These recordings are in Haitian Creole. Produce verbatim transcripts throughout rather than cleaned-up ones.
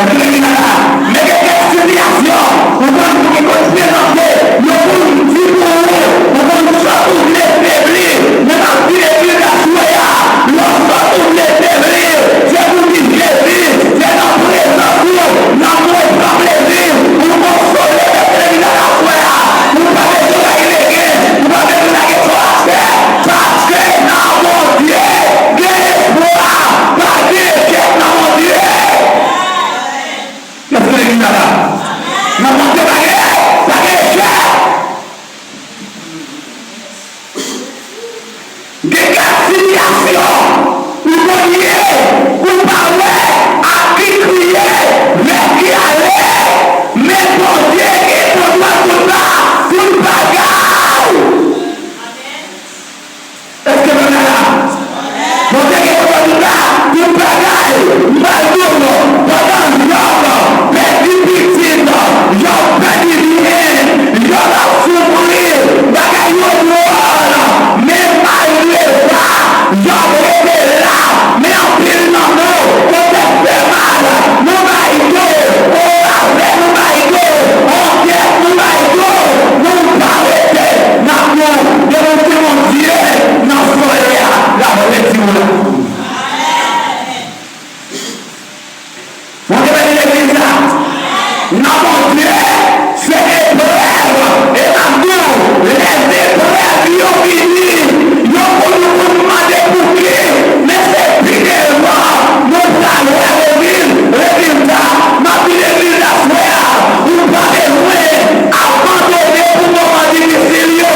Èske legliz la la? Men gen kèk sitiyasyon ou konn ki konn prezante yo pou di pou ou, ou konn sòt ou vle febli, men m ap di legliz la aswè a, lè w sòt ou vle febli, se pou di Jezi, se nan prezans ou n ap pran plezi, ou konsole. Èske legliz la la aswè a? Ou pa bezwen lage legen, ou pa bezwen lage twa atè, paske nan Bondye gen espwa, pa gen echèk nan Bondye. Èske legliz la la? Nan Bondye pa gen, pa gen echèk. Gen kèk sitiyasyon ou konn ye, ou pa wè ak ki kriye, lè ki ale, men Bondye gen kontwòl tout sa, tout bagay. Èske nou la la? Bondye gen kontwòl tout sa, tout bagay. M pral di w, pandan Jòb pèdi pitit, Jòb pèdi byen, Jòb ap soufri, bagay yo dwòl, men malgre sa, Jòb rete la, men anpil nan nou, kontèks fè mal, nou bay do, o ravè nou bay do, o pyès nou bay do, nou pa rete, n ap nou, depi w gen Bondye nan soyè a, l ap retire w la. Bondye beni legliz la. Nan Bondye, se eprèv. E m ap di w, lè eprèv yo vini, yo pou nou konn mande pouki, men se pi devan, nou pral wè rezil-, rezilta. M ap di legliz la, frè, ou pa bezwen abandone pou moman difisil yo.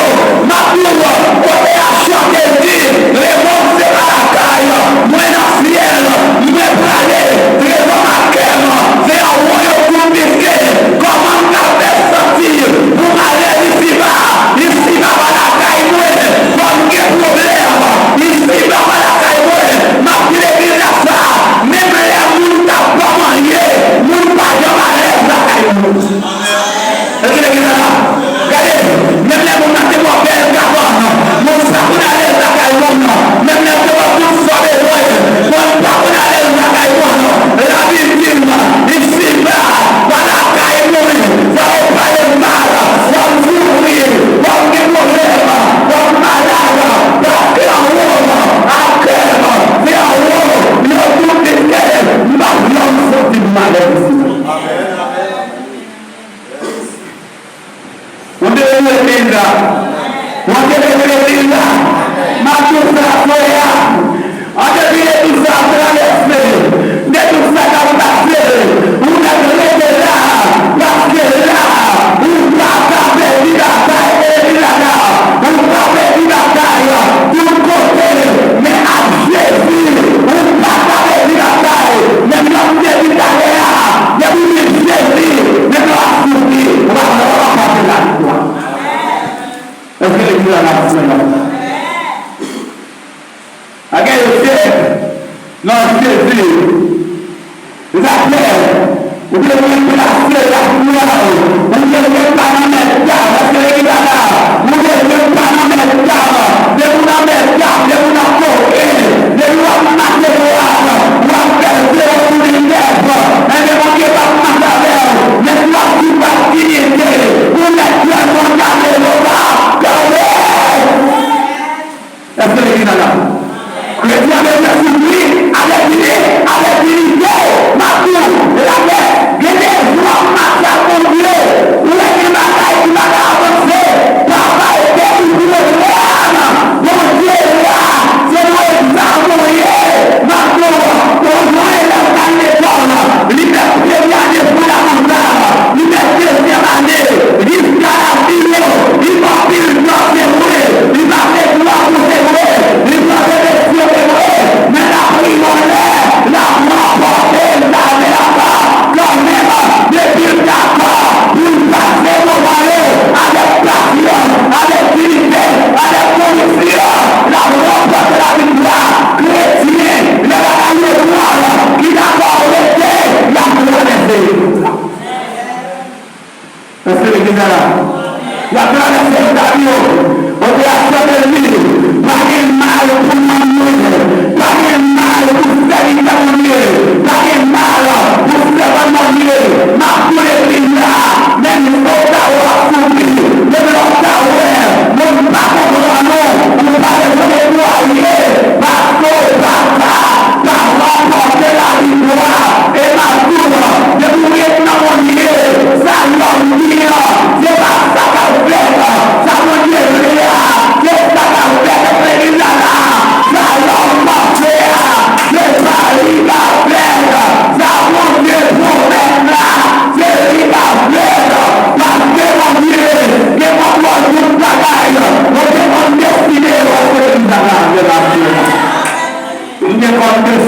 M ap di w, kote a chante di, Trezò m se pa lakay mwen nan syèl, mwen prale, trezò m ak kè m se anwo yo konfiske. Kòman m ka fè santi pou malèz isiba, isiba pa lakay mwen? Kòm gen pwoblèm, isiba pa lakay mwen. M ap di legliz la sa, menm lè moun t ap ban m anyen, moun pa janm alèz lakay moun. Èske legliz la la? Gade, menm lè moun nan te ba w bèl kabann, moun pa konn alèz lakay moun. Menm lè l te ba w tout sa w bezwen, moun pa konn alèz lakay moun. Labib di n, isiba, pa lakay moun, fò yo pale m mal, fò m soufri, fò m gen pwoblèm, fò m malad, paske anwo ak kè m, se anwo yo konfiske, m p ap janm santi m malèz isi. Ou te leve legliz la. Ou te leve legliz la. M ap di w sa, frè a. An depi de tout sa ap travèse, de tout sa k ap pase, ou mèt rete la, paske la, ou pa ka pèdi batay, e pi la, ou pa pèdi batay tout kote, men ak Jezi, ou pa ka pèdi batay, menm jan m te di talè a, depi w gen Jezi, menm lè w ap soufri, ou pa janm pèdi laviktwa. Èske legliz la la aswè a? Bagay yo fèt nan Jezi. Zakè, ou bezwen plase laviktwa w. Ou bezwen pa nan mèt dam. Èske legliz la la? Ou bezwen pa nan mèt dam. Depi w nan mèt dam, depi w nan koken, depi w ap mache dwat, w ap fè zewo sou disèt, enben Bondye p ap mache avè w. Men si w ap sou pas dinite, ou mèt kwè konn gade lo sa. Kanpe! Èske legliz la la? Kretyen an bezwen soufri avèk dini-, avèk dinite. M ap di w, lagè, gen de jou w ap mache ak Bondye, ou wè gen bagay ki pa ka avanse, pa bay tèt ou pwoblèm. Bondye la, se nan egzanp ou ye. M ap di w, yon jèn lè l t al lekòl, li fè premye ane fondamantal, li fè dezyèm ane, jiska la fin yo, li fè anpil tan, se vre, li pase dwa pou se vre, li pase presyon, se vre, men l ap rive yon lè, l ap ranpòte l avèk kanmenm, depi l dakò pou l pase moman yo avèk pasyans, avèk dinite, avèk konviksyon, l ap ranpòte laviktwa. Kretyen, lè bagay yo dwòl, ki dakò rete, y ap travèse. Èske legliz la la? Y ap travèse etab yo. Bondye ap chante l di, pa gen mal pou nanm mwen, pa gen mal pou sèvitè Bondye, pa gen mal pou sèvant mwen.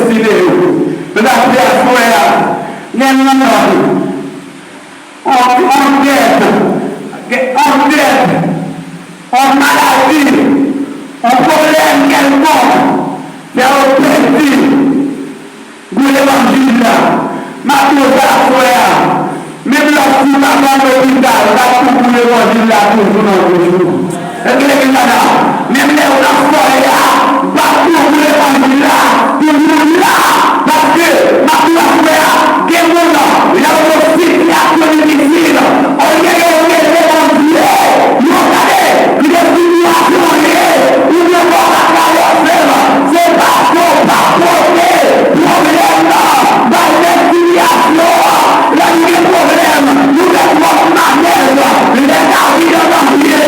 destine yo. Medam, aswè a, gen yon nonm, on, on dèt, on dèt, on maladi, on pwoblèm kèlkonk, fè yo pèdi gou levanjil la. M ap di w sa aswè a, menm lòske w pa pran lopital, w ap pran gou levanjil la toujou nan bouch ou. Èske legliz la la? Menm lè w nan fòyè a, w ap pran gou levanjil la toujou la. Paske, m ap di w aswè a, gen moun, lè yo nan sitiyasyon difisil, olye yo rele Bondye, yo gade, li gen sitiyasyon li ye, ou gen dwa pa travèse l, se paske w pa pote pwoblèm nan bay dèstinasyon an. Lè nou gen pwoblèm, nou fè twòp manèv. Lè David an danje,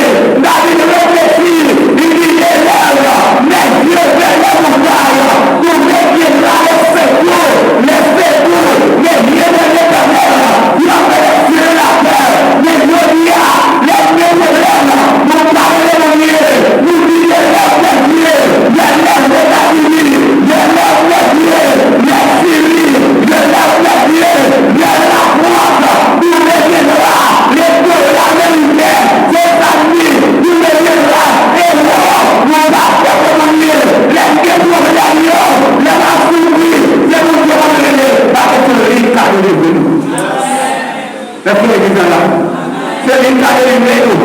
David reflechi, li di, Élève, mes yeux vers les montagnes, d'où me viendra le secours. Le secours me vient de l'Éternel, qui a fait les cieux et la terre. Men jodi a, lè nou gen pwoblèm, nou pa rele Bondye, nou di, Élève mes yeux vers les États-Unis, élève mes yeux, les Syrie, élève mes yeux, vers la France, d'où me viendra le secours américain, se sa n di, d'où me viendra, e non, nou pa chèche Bondye, lè n gen pwoblèm yo, lè n ap soufri, se Bondye pou n rele, paske se li k ka delivre nou. Èske legliz la la? Se li k ka delivre nou.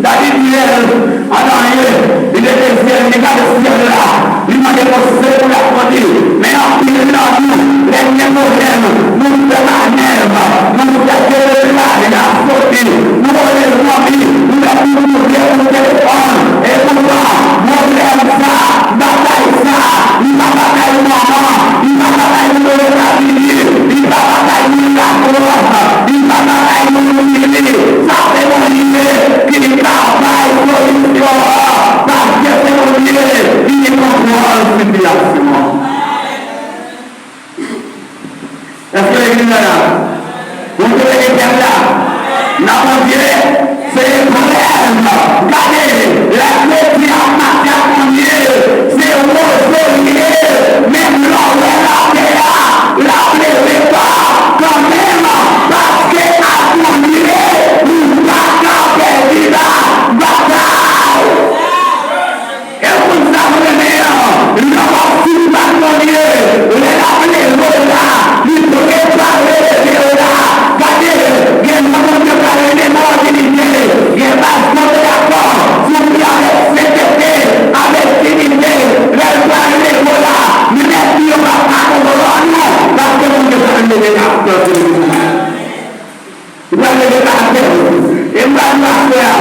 David di, Lè an danje, li leve zyè l, li gade syèl la, li mande Bondye pou l akonpli. Men anpil nan nou, lè n gen pwoblèm, nou fè manèv, nou chèche laj la soti, nou rele zanmi, nou mèt nou touche pou telefòn. Epoutan, pwoblèm sa, batay sa, li pa batay manman, li pa batay moun Etazini, li pa batay moun Lakwòs, li pa batay moun Chili. Sa se Bondye ki ka bay solisyon an, paske se Bondye ki gen kontwòl sitiyasyon an. Èske legliz la la? Bondye rele pèp la. Nan Bondye, se eprèv. Gade, lè kretyen ap mache ak Bondye, se wozo li ye. Menm lè w wè latè a, l ap leve kò kanmenm, paske ak Bondye, ou pa ka pèdi la batay. E moun sa m renmen an, lè w ap swiv ak Bondye, lè l ap leve w la, li prepare leve w la. Gade, gen jan Bondye pral rememore dinite, gen baz Bondye dakò, si w viv avèk sentete, avèk dinite, lè l pral leve w la, nèg yo p ap ka konprann ou, paske Bondye pral leve karaktè w. Ou pral leve karaktè w. E m pral di w aswè a,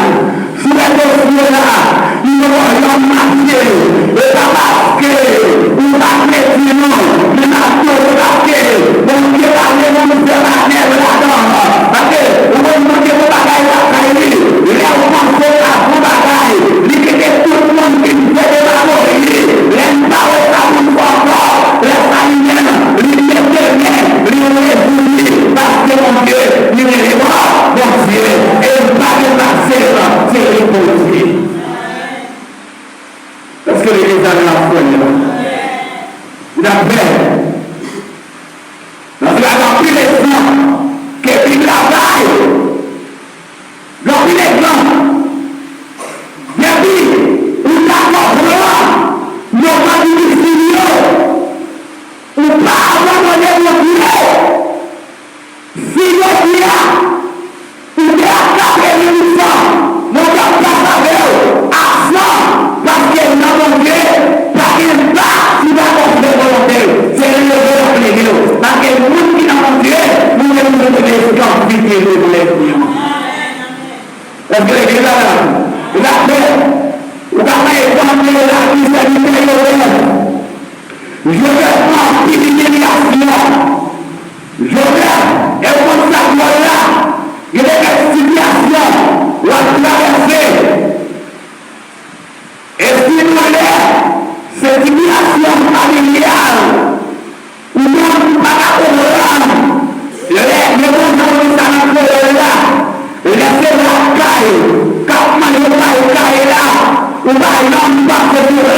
si w wè dosye w la, li poko janm mache, e pa paske ou pa kretyen non, men m ap di w se paske Bondye pa vle pou nou fè manèv ladan l. Paske ou konn Bondye gon bagay lakay li, lè w panse w ka fè yon bagay, li kite tout moun vin fè demagoji. Lè n pa wè sa pou n fè ankò, lè sa li menm, li mete men, li rezoud li, paske Bondye, li rele w Bondye, e pa gen pase l, se li Bondye. Èske legliz la nan frè m? N ap fè. Nan se la gen anpil egzanp ke Bib la bay. Gen anpil egzanp. Depi ou dakò pran moman difisil yo, ou pa abandone Bondye. Si jodi a, ou te a katreven pousan, Bondye ap pase avè w a san, paske nan Bondye, pa gen pa ki pa ka fè volonte l. Se leve l ap leve w. Paske moun ki nan Bondye, nou te toujou te gen eskansi ki revle pou yo. Èske legliz la la? Rapè, ou ka pran egzanp de lavi sèvitè Jozèf. Jozèf pran anpil imilyasyon. Jozèf, e w konn sa k dwòl la? Gen de kèk sitiyasyon w ap travèse. E si nou lè, se sitiyasyon familyal. Ou konn pa ka konprann. Lè, lè Bondye konn sa nan kreyòl la. Lè se lakay k ap manje pay kay la, ou pa janm panse sou